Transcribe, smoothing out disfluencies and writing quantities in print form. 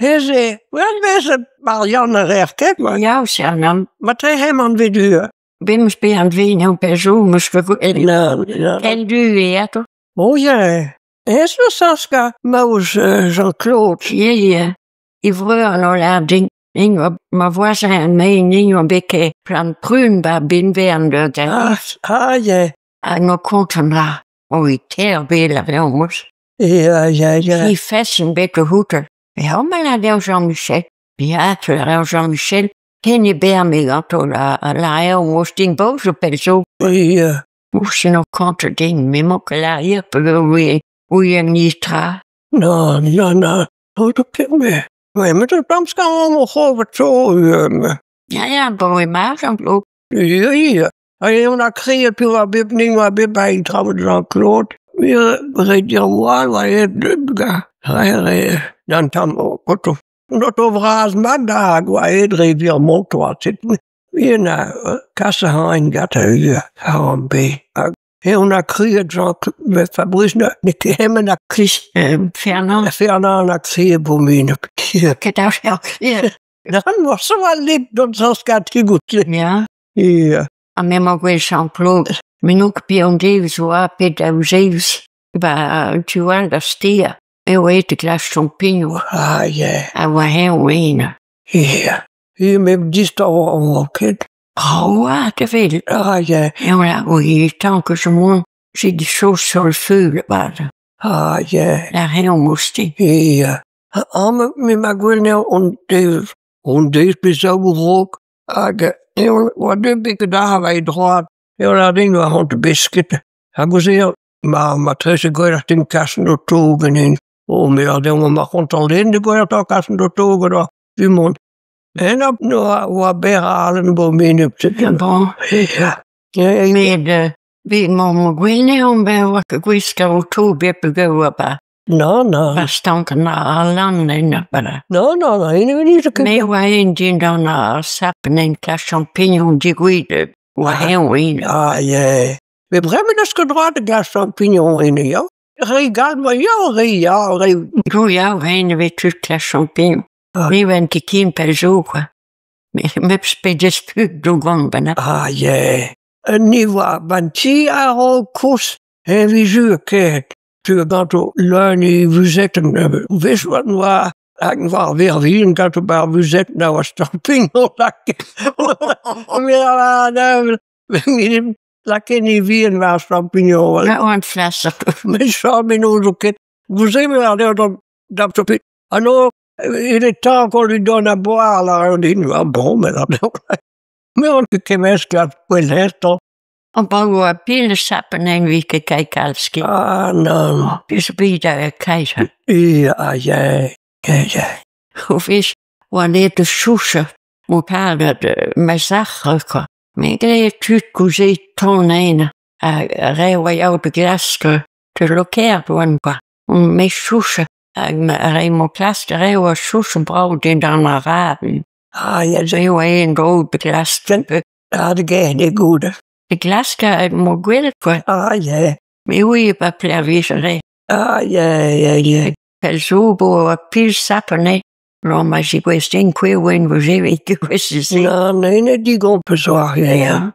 Hezhe, well Marianne a reer ket ma. Ya, Fernand. Matre hemañ 'vez du. Ben eus bet anveet eo pell zo 'meus ket gwelet. Nann, nann. Ken du eo ato. Oh ya. Ez eus Saska maouez Jean-Claude. Ya, ya. E vreur a lâr din eñ oa ma voisin ha me 'ni oa bet ket plant prun 'ba Benvern neuze. Ah, ah ya. Ha 'noa kontet an dra. Oi, ter bet a reomp. Ya, ya, ya. He feson bet o c'houtel. Ya, ma lâr dezhañ Jean-Michel. Ya, te lâr Jean-Michel. Ken eo berr me ganto la lâr eñ o stign baoz zo pell zo. Ya. Ouzh 'noa kontet din, me 'mañ ket lâr hir peogwir ouien netra. Nann, nann, nann. Me. Ouais, met ur tamm skañv oc'h ober tro. Ya, ya, bon emañ Jean-Claude. Ya, ya. Ha eñ a kriet piv oa bet nin oa bet 'ba traoù Jean-Claude. Ya, ret dir oa oa aet d'an tamm oto. An oto vras mat da hag oa aet dre Virmontois setu. Eñ a kas ac'hanin gantañ ivez ar be. Hag eñ a kriet Jean Fabrice n'eo ket hemañ a kri. Fernand. Fernand a kri bourmenet. Ket ar Ya. Nann, morse oa lip d'an Sañs-Katrigout. Ya. Ya. Ha me 'mañ gwell Jean-Claude. Me n'on ket piv an devezh oa pe daou zevezh. 'Ba an tu all d'ar stêr. Eo aet da glask champignoù. Ah ya. Ha oa eñ o eno. Ya. Ya, met distor oa ket. Brav oa da welet. Ah ya. Eñ a oa tant que je monte, j'ai des choses sur le feu là-bas. Ah ya. La reomp moustik. Ya. Amañ me 'ma gwell anezhañ an devezh. An deiz pe zaou a-raok hag eñ oa deuet betek aze war e droad. Eo lâr din oa c'hoant da besketa. Hag neuze ma matreze gwelloc'h din kas an oto ganin. Oh me a deomp ma c'hoant den da gwelet kas an oto ganeoc'h du-mañ. En oa oa berr alen bourmenet. Bon. Ya. Met bet 'mañ gwell anezhañ ben oa ket gouest ar oto bep a gaou 'ba. Non, non. Ba stank an lann eno. Non, non, non, ket. Me oa en dindan ar sapin en klask champignon degouezhet. Oa eñ eno. Ah ya. Met bremañ n'eus ket droad da glask champignon eno ya. Re galv oa ya, re ya, re... Go ya, en vez tud klask champignon. Ah. Me oa ket ken pell zo quoi. Me pe disput do gant ben. Ah ya. Un ni oa ban ti a-raok koulz e vije ket. Tu ganto leun e vuzetenn wech oa noa hag war ver vihan ganto bar vuzetenn a oa champignon lakaet. Lakaet e vihan war champignon. Ma oan flasser. Mais champignon zo ket. Vous aimez aller dans dans Alors, il est temps qu'on lui donne à boire, là. On dit, ah bon, mais là, mais on ket kemmesk a poell An ba oa pil sapin en vi ket kai kalski. Ah, non. Bis bet a kaiser. Ja, ah, ya, ya, ya. O vez oa let de chouche. Mo kavet ma sac'h quoi. Me gre tud gouze ton en a re oa yaou de glask de loker oan quoi. Me chouche hag ma re mo klask re oa chouche brau din dan ar raben. Ah, ya, Re oa en dro de glask. ah, de gern, e goude. De glask a mo gwelet quoi. Ah, ya. Me oe pa pler re. Ah, ya, ya, ya. Pell zo bo a pil sapin e. Ro ma si gwest en kwe oen vo je e gwest se. Non, ne, ne digon peus war, ya, ya.